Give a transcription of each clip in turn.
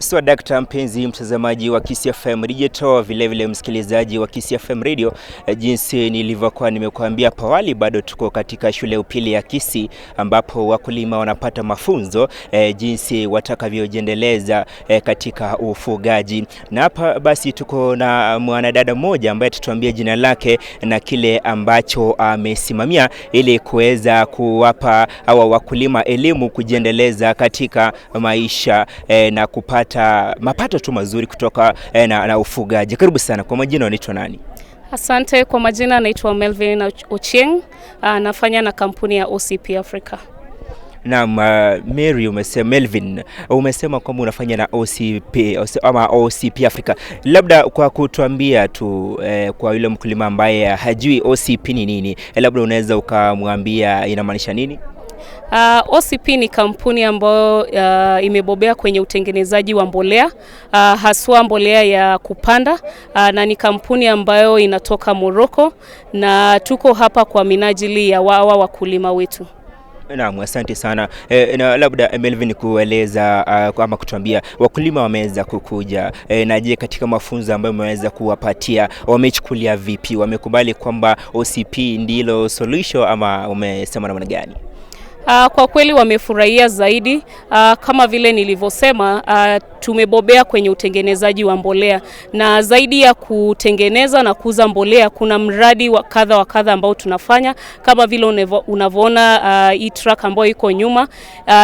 So dakta, mpenzi mtazamaji wa Kisii FM Digital, vilevile msikilizaji wa Kisii FM Radio, jinsi nilivyokuwa nimekuambia hapo awali, bado tuko katika shule ya upili ya Kisii ambapo wakulima wanapata mafunzo jinsi watakavyojiendeleza katika ufugaji. Na hapa basi tuko na mwanadada mmoja ambaye atatuambia jina lake na kile ambacho amesimamia ili kuweza kuwapa hawa wakulima elimu kujiendeleza katika maisha na kupata mapato tu mazuri kutoka na ufugaji. Karibu sana. Kwa majina unaitwa nani? Asante. Kwa majina naitwa Melvin Ochieng, nafanya na kampuni ya OCP Africa. Naam, Mary umesema, Melvin umesema kwamba unafanya na OCP ama OCP Africa. Labda kwa kutuambia tu kwa yule mkulima ambaye hajui OCP ni nini, labda unaweza ukamwambia inamaanisha nini? OCP ni kampuni ambayo imebobea kwenye utengenezaji wa mbolea, haswa mbolea ya kupanda, na ni kampuni ambayo inatoka Morocco na tuko hapa kwa minajili ya wawa wakulima wetu. Naam, asante sana. Na labda Melvin kueleza ama kutuambia wakulima wameweza kukuja na je, katika mafunzo ambayo umeweza kuwapatia wamechukulia vipi? Wamekubali kwamba OCP ndilo suluhisho ama umesema namna gani? Kwa kweli wamefurahia zaidi. Kama vile nilivyosema, tumebobea kwenye utengenezaji wa mbolea, na zaidi ya kutengeneza na kuuza mbolea, kuna mradi wa kadha wa kadha ambao tunafanya kama vile unavyoona hii truck ambayo iko nyuma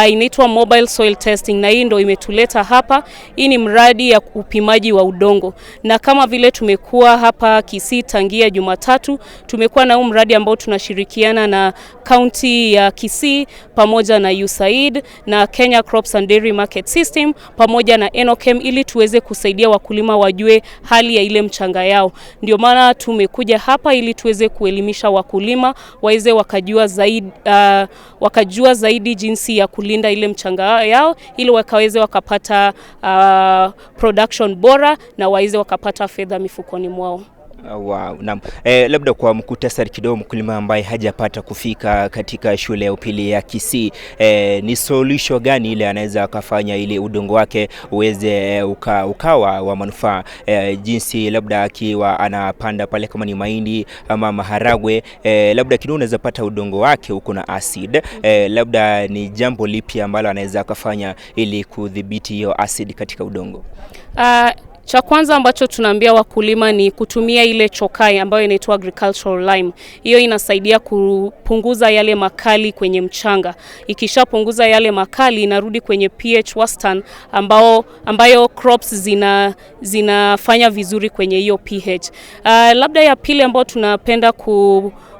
inaitwa mobile soil testing, na hii ndo imetuleta hapa. Hii ni mradi ya upimaji wa udongo, na kama vile tumekuwa hapa Kisii tangia Jumatatu, tumekuwa na huu mradi ambao tunashirikiana na kaunti ya Kisii pamoja na USAID na Kenya Crops and Dairy Market System pamoja na Enochem ili tuweze kusaidia wakulima wajue hali ya ile mchanga yao. Ndio maana tumekuja hapa ili tuweze kuelimisha wakulima waweze wakajua zaidi jinsi ya kulinda ile mchanga yao ili wakaweze wakapata production bora na waweze wakapata fedha mifukoni mwao. Wow, naam. Labda kwa mkutasari kidogo, mkulima ambaye hajapata kufika katika shule ya upili ya Kisii, ni suluhisho gani ile anaweza akafanya ili udongo wake uweze ukawa wa manufaa, jinsi labda akiwa anapanda pale kama ni mahindi ama maharagwe, labda kidogo unaweza pata udongo wake uko na acid, labda ni jambo lipi ambalo anaweza akafanya ili kudhibiti hiyo acid katika udongo? Cha kwanza ambacho tunaambia wakulima ni kutumia ile chokaa ambayo inaitwa agricultural lime. Hiyo inasaidia kupunguza yale makali kwenye mchanga. Ikishapunguza yale makali, inarudi kwenye pH wastani ambayo crops zinafanya vizuri kwenye hiyo pH. Labda ya pili ambayo tunapenda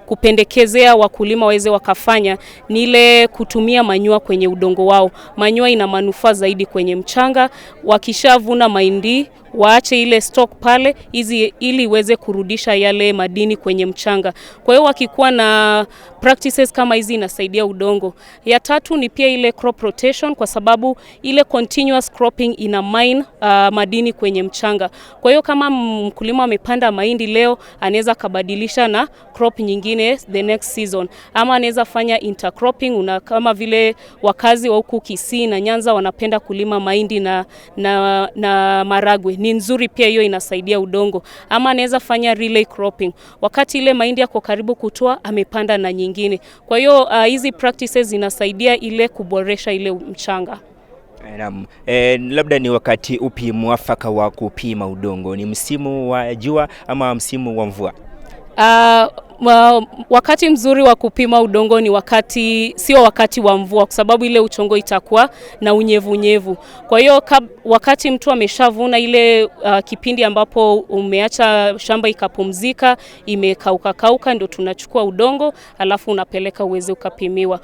kupendekezea wakulima waweze wakafanya ni ile kutumia manyua kwenye udongo wao. Manyua ina manufaa zaidi kwenye mchanga. Wakishavuna mahindi, waache ile stock pale hizi ili iweze kurudisha yale madini kwenye mchanga. Kwa hiyo wakikuwa na practices kama hizi, inasaidia udongo. Ya tatu ni pia ile crop rotation, kwa sababu ile continuous cropping ina mine madini kwenye mchanga. Kwa hiyo kama mkulima amepanda mahindi leo, anaweza kabadilisha na crop nyingine the next season, ama anaweza fanya intercropping. Kama vile wakazi wa huku Kisii na Nyanza wanapenda kulima mahindi na maragwe, ni nzuri pia hiyo, inasaidia udongo. Ama anaweza fanya relay cropping, wakati ile mahindi yako karibu kutoa, amepanda na nyingine. Kwa hiyo hizi practices zinasaidia ile kuboresha ile mchanga. Naam. Labda ni wakati upi mwafaka wa kupima udongo? Ni msimu wa jua ama msimu wa mvua? Wakati mzuri wa kupima udongo ni wakati, sio wakati wa mvua, kwa sababu ile udongo itakuwa na unyevunyevu. Kwa hiyo wakati mtu ameshavuna ile kipindi ambapo umeacha shamba ikapumzika, imekauka kauka, ndio tunachukua udongo alafu unapeleka uweze ukapimiwa.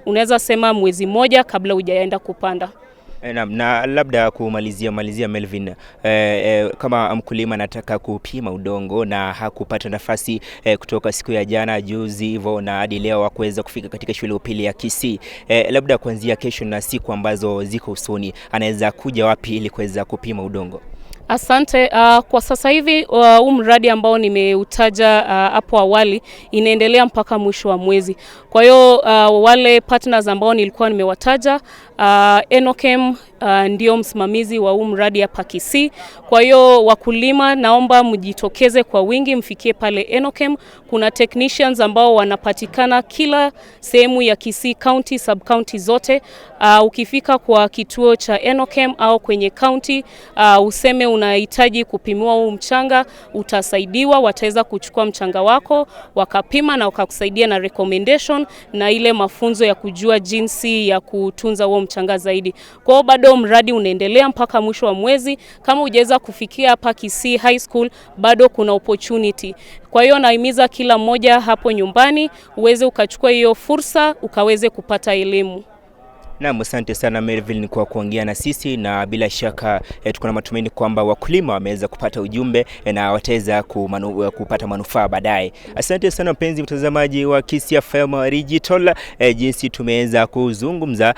Unaweza sema mwezi moja kabla hujaenda kupanda. Naam, na labda kumalizia malizia Melvin, kama mkulima anataka kupima udongo na hakupata nafasi kutoka siku ya jana, juzi hivyo na hadi leo hakuweza kufika katika shule ya upili ya Kisii, labda kuanzia kesho na siku ambazo ziko usoni anaweza kuja wapi ili kuweza kupima udongo? Asante. Kwa sasa hivi huu mradi ambao nimeutaja hapo awali inaendelea mpaka mwisho wa mwezi. Kwa hiyo wale partners ambao nilikuwa nimewataja Enerkem ndio msimamizi wa huu mradi hapa Kisii. Kwa hiyo wakulima, naomba mjitokeze kwa wingi, mfikie pale Enerkem. Kuna technicians ambao wanapatikana kila sehemu ya Kisii County, sub county zote. Ukifika kwa kituo cha Enerkem au kwenye county, useme unahitaji kupimiwa huu mchanga, utasaidiwa. Wataweza kuchukua mchanga wako wakapima na wakakusaidia na recommendation na ile mafunzo ya kujua jinsi ya kutunza huo mchanga zaidi. Kwa hiyo bado mradi unaendelea mpaka mwisho wa mwezi. Kama hujaweza kufikia hapa Kisii High School, bado kuna opportunity. Kwa hiyo nahimiza kila mmoja hapo nyumbani uweze ukachukua hiyo fursa ukaweze kupata elimu. Naam, asante sana Melvin kwa kuongea na sisi, na bila shaka tuko na matumaini kwamba wakulima wameweza kupata ujumbe na wataweza kupata manufaa baadaye. Asante sana mpenzi mtazamaji wa Kisii FM Digital, jinsi tumeweza kuzungumza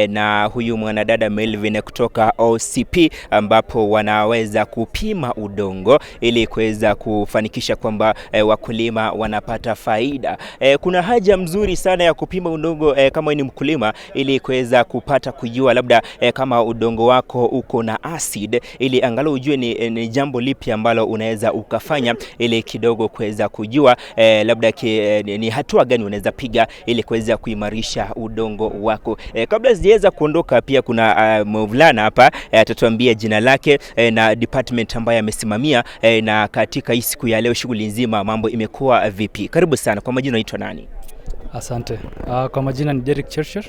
na huyu mwanadada Melvin kutoka OCP, ambapo wanaweza kupima udongo ili kuweza kufanikisha kwamba wakulima wanapata faida. Kuna haja mzuri sana ya kupima udongo kama ni mkulima ili kuweza kupata kujua labda kama udongo wako uko na acid, ili angalau ujue ni jambo lipi ambalo unaweza ukafanya ili kidogo kuweza kujua labda ni hatua gani unaweza piga ili kuweza kuimarisha udongo wako. Kabla sijaweza kuondoka, pia kuna mvulana hapa atatuambia jina lake na department ambayo amesimamia na katika hii siku ya leo shughuli nzima mambo imekuwa vipi. Karibu sana. Kwa majina unaitwa nani? Asante. Kwa majina ni Derek Churchill.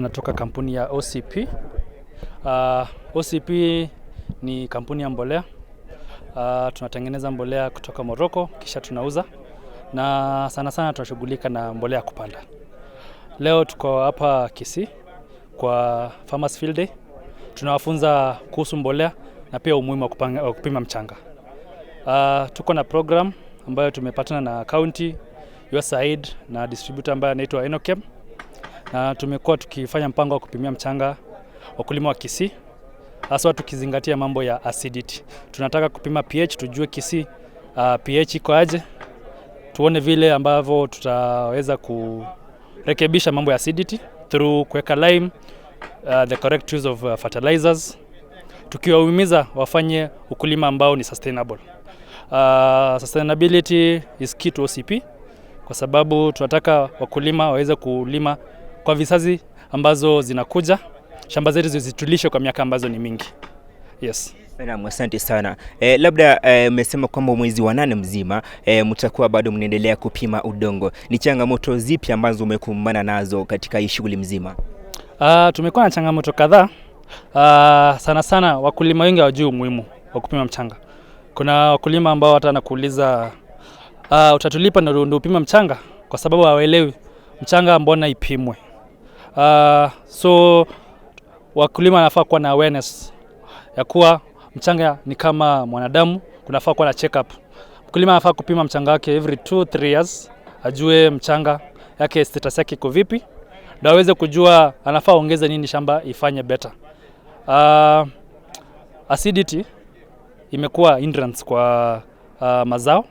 Natoka kampuni ya OCP. OCP ni kampuni ya mbolea. Tunatengeneza mbolea kutoka Morocco kisha tunauza, na sana sana tunashughulika na mbolea ya kupanda. Leo tuko hapa Kisii kwa Farmers Field Day. Tunawafunza kuhusu mbolea na pia umuhimu wa kupima mchanga. Tuko na program ambayo tumepatana na county, USAID na distributor ambaye anaitwa Enerkem. Na tumekuwa tukifanya mpango wa kupimia mchanga wakulima wa Kisii, haswa tukizingatia mambo ya acidity. Tunataka kupima pH, tujue Kisii pH iko aje, tuone vile ambavyo tutaweza kurekebisha mambo ya acidity through kuweka lime, the correct use of fertilizers, tukiwahimiza wafanye ukulima ambao ni sustainable. Sustainability is key to OCP kwa sababu tunataka wakulima waweze kulima kwa vizazi ambazo zinakuja, shamba zetu zitulishe kwa miaka ambazo ni mingi. Yes. Naam, asante sana. Labda mmesema kwamba mwezi wa 8 mzima mtakuwa bado mnaendelea kupima udongo. Ni changamoto zipi ambazo umekumbana nazo katika hii shughuli mzima? Tumekuwa na changamoto kadhaa. Sana sana wakulima wengi hawajui umuhimu wa kupima mchanga. Kuna wakulima ambao hata nakuuliza utatulipa ndio upima mchanga, kwa sababu hawaelewi mchanga mbona ipimwe. So wakulima wanafaa kuwa na awareness ya kuwa mchanga ni kama mwanadamu, kunafaa kuwa na check up. Mkulima anafaa kupima mchanga wake every 2-3 years, ajue mchanga yake status yake iko vipi, ndio aweze kujua anafaa ongeze nini shamba ifanye better. Acidity imekuwa hindrance kwa mazao.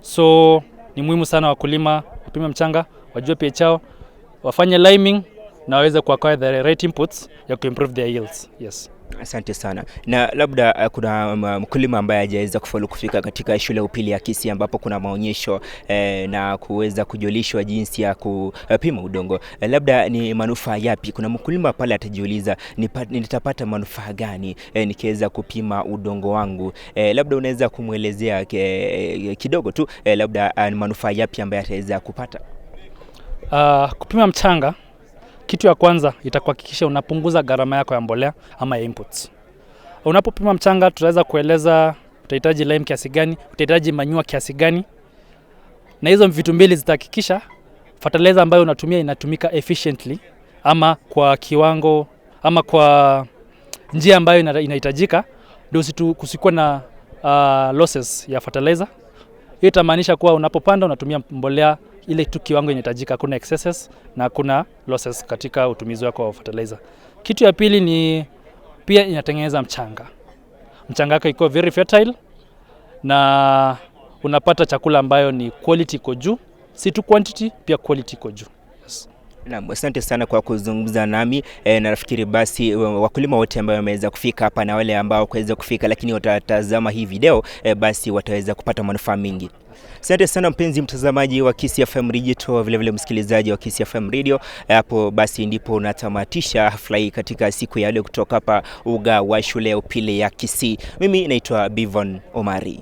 So ni muhimu sana wakulima wapime mchanga, wajue pH yao, wafanye liming na waweze kuacquire the right inputs ya kuimprove their yields. Yes. Asante sana. Na labda kuna mkulima ambaye hajaweza kufaulu kufika katika shule ya upili ya Kisii ambapo kuna maonyesho na kuweza kujulishwa jinsi ya kupima udongo. Labda ni manufaa yapi? Kuna mkulima pale atajiuliza nitapata manufaa gani nikiweza kupima udongo wangu? Labda unaweza kumwelezea kidogo tu labda ni manufaa yapi ambayo ataweza kupata? Kupima mchanga, kitu ya kwanza itakuhakikisha unapunguza gharama yako ya mbolea ama ya inputs. Unapopima mchanga tutaweza kueleza utahitaji lime kiasi gani, utahitaji manure kiasi gani. Na hizo vitu mbili zitahakikisha fertilizer ambayo unatumia inatumika efficiently ama kwa kiwango ama kwa njia ambayo inahitajika, ndio kusikuwa na losses ya fertilizer. Hiyo itamaanisha kuwa unapopanda unatumia mbolea ile tu kiwango inahitajika, hakuna excesses na hakuna losses katika utumizi wako wa fertilizer. Kitu ya pili ni pia inatengeneza mchanga. Mchanga wako iko very fertile na unapata chakula ambayo ni quality iko juu, si tu quantity, pia quality iko juu. Yes. Naam, asante sana kwa kuzungumza nami na nafikiri basi wakulima wote ambao wameweza kufika hapa na wale ambao kuweza kufika lakini watatazama hii video basi wataweza kupata manufaa mengi. Asante sana mpenzi mtazamaji wa Kisii FM Digital, vile vile msikilizaji wa Kisii FM Radio. Hapo basi ndipo natamatisha hafla hii katika siku ya leo kutoka hapa uga wa shule ya upili ya Kisii. Mimi naitwa Bivon Omari.